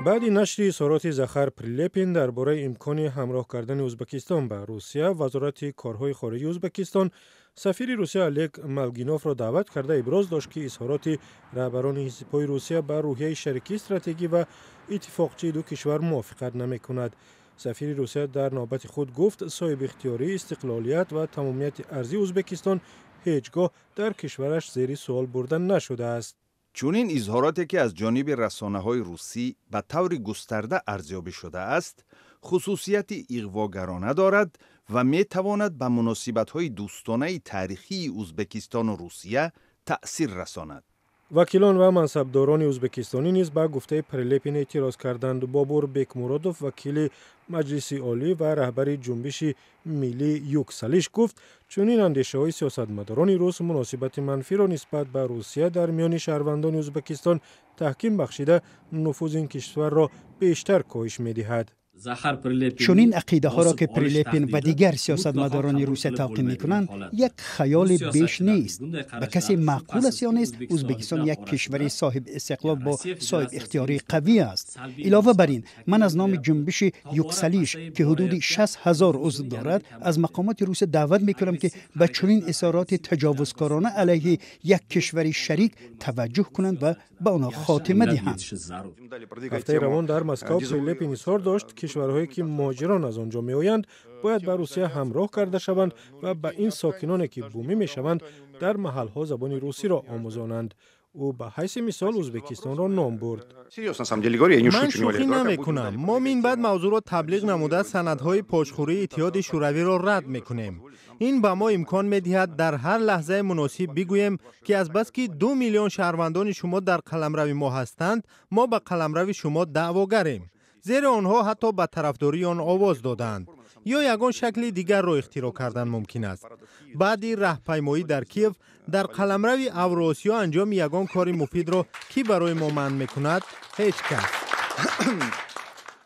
Баъди нашри изҳороти Захар Прилепин дар бораи имкони ҳамроҳ кардани Ӯзбекистон ба Русия, Вазорати корҳои хориҷии Ӯзбекистон сафири Русия Олег Малгиновро даъват карда, иброз дошт, ки изҳороти раҳбарони ҳизбҳои Русия ба рӯҳияи шарикии стратегӣ ва иттифоқчии ду кишвар мувофиқат намекунад. Сафири Русия дар навбати худ гуфт, соҳибихтиёрӣ, истиқлолият ва тамомияти арзии Ӯзбекистон ҳеҷ гоҳ дар кишвараш зери суол бурда нашудааст. Чунин изҳороте, ки аз ҷониби расонаҳои русӣ ба таври густарда арзёбӣ шудааст, хусусияти иғвогарона дорад ва метавонад ба муносибатҳои дӯстонаи таърихии Ӯзбекистону Русия таъсир расонад. Вакилон ва мансабдорони ӯзбекистонӣ низ ба гуфтаи Прилепин эътироз карданд. Бобур Бекмуродов, вакили Маҷлиси Олӣ ва раҳбари ҷунбиши миллии «Юксалиш», гуфт, чунин андешаҳои сиёсатмадорони рус муносибати манфиро нисбат ба Русия дар миёни шаҳрвандони Ӯзбекистон таҳким бахшида, нуфузи ин кишварро бештар коҳиш медиҳад. Чунин ақидаҳоро, ки Прилепин ва дигар сиёсатмадорони Русия талқин мекунанд, як хаёле беш нест. Ба касе маъқул аст ё нест, Ӯзбекистон як кишвари соҳиби истиқлол бо соҳибихтиёрии қавӣ аст. Илова бар ин, ман аз номи ҷунбиши «Юксалиш», ки ҳудуди 60 000 узв дорад, аз мақомоти Русия даъват мекунам, ки ба чунин изҳороти таҷовузкорона алайҳи як кишвари шарик таваҷҷӯҳ кунанд ва ба онҳо хотима диҳанд. Ҳафтаи равон дар Москав Прилепин изҳор дошт, кишварҳое, ки муҳоҷирон аз он ҷо меоянд, бояд ба Русия ҳамроҳ карда шаванд ва ба ин сокиноне, ки бумӣ мешаванд, дар маҳалҳо забони русиро омӯзонанд. Ӯ ба ҳайси мисол Ӯзбекистонро ном бурд. Ман шӯхӣ намекунам. Мо минбаъд мавзӯъро таблиғ намуда, санадҳои пошхӯрии Иттиҳоди Шӯравиро рад мекунем. Ин ба мо имкон медиҳад дар ҳар лаҳзаи муносиб бигӯем, ки азбаски 2 миллион шаҳрвандони шумо дар қаламрави мо ҳастанд, мо ба қаламрави шумо даъвогарем, зеро онҳо ҳатто ба тарафдории он овоз доданд. Ё ягон шакли дигарро ихтироъ кардан мумкин аст. Баъди раҳпаймоӣ дар Киев дар қаламрави Авроосиё анҷоми ягон кори муфидро кӣ барои мо манъ мекунад? Ҳеҷ кас.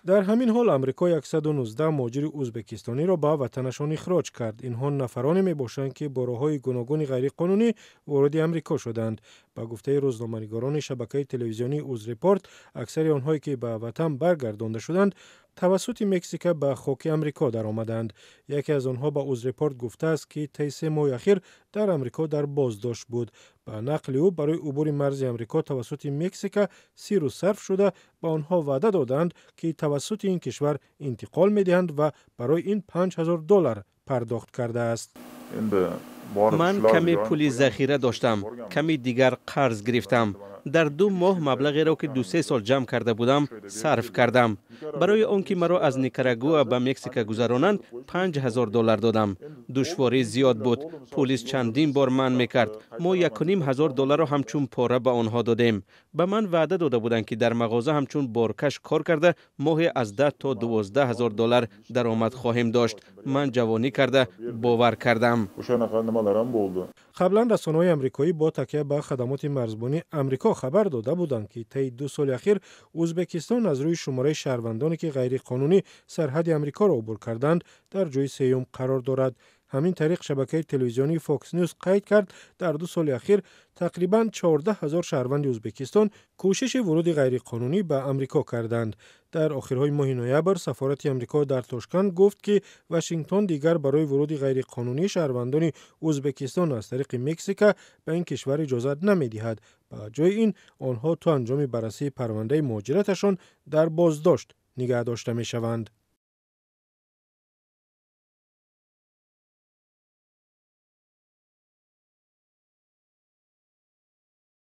Дар ҳамин ҳол Амрико 119 муҳоҷири ӯзбекистониро ба ватанашон ихроҷ кард. Инҳо нафароне мебошанд, ки бо роҳҳои гуногуни ғайриқонунӣ вориди Амрико шуданд. Ба гуфтаи рӯзноманигорони шабакаи телевизионии Узрепорт, аксари онҳое, ки ба ватан баргардонда шуданд, тавассути Мексика ба хоки Амрико даромаданд. Яке аз онҳо ба Узрепорт гуфтааст, ки таи 3 моҳи ахир дар Амрико дар боздошт буд. Ба нақли ӯ, барои убури марзи Амрико тавассути Мексика сиру сарф шуда, ба онҳо ваъда доданд, ки тавассути ин кишвар интиқол медиҳанд, ва барои ин 5000 доллар пардохт кардааст. Ман каме пули захира доштам, ками дигар қарз гирифтам. Дар 2 моҳ маблағеро, ки 2-3 сол ҷамъ карда будам, сарф кардам. Барои он ки маро аз Никарагуа ба Мексика гузаронанд, 5000 доллар додам. Душворӣ зиёд буд, пулис чандин бор манъ мекард. Мо 1500 долларро ҳамчун пора ба онҳо додем. Ба ман ваъда дода буданд, ки дар мағоза ҳамчун боркаш кор карда, моҳе аз 10 то 12 ҳазор доллар даромад хоҳем дошт. Ман ҷавонӣ карда бовар кардам. Қаблан расонаҳои амрикоӣ бо такя ба хадамоти марзбонии Амрико хабар дода буданд, ки таи 2 соли ахир Ӯзбекистон аз рӯи шумораи шаҳрвандоне, ки ғайриқонунӣ сарҳади Амрикоро убур карданд, дар ҷои сеюм қарор дорад. Ҳамин тариқ, шабакаи телевизионии Fox News қайд кард, дар 2 соли ахир тақрибан 14 ҳазор шаҳрванди Ӯзбекистон кӯшиши вуруди ғайриқонунӣ ба Амрико карданд. Дар охирҳои моҳи ноябр сафорати Амрико дар Тошканд гуфт, ки Вашингтон дигар барои вуруди ғайриқонунии шаҳрвандони Ӯзбекистон аз тариқи Мексика ба ин кишвар иҷозат намедиҳад. Ба ҷои ин онҳо то анҷоми баррасии парвандаи муҳоҷираташон дар боздошт нигаҳ дошта мешаванд.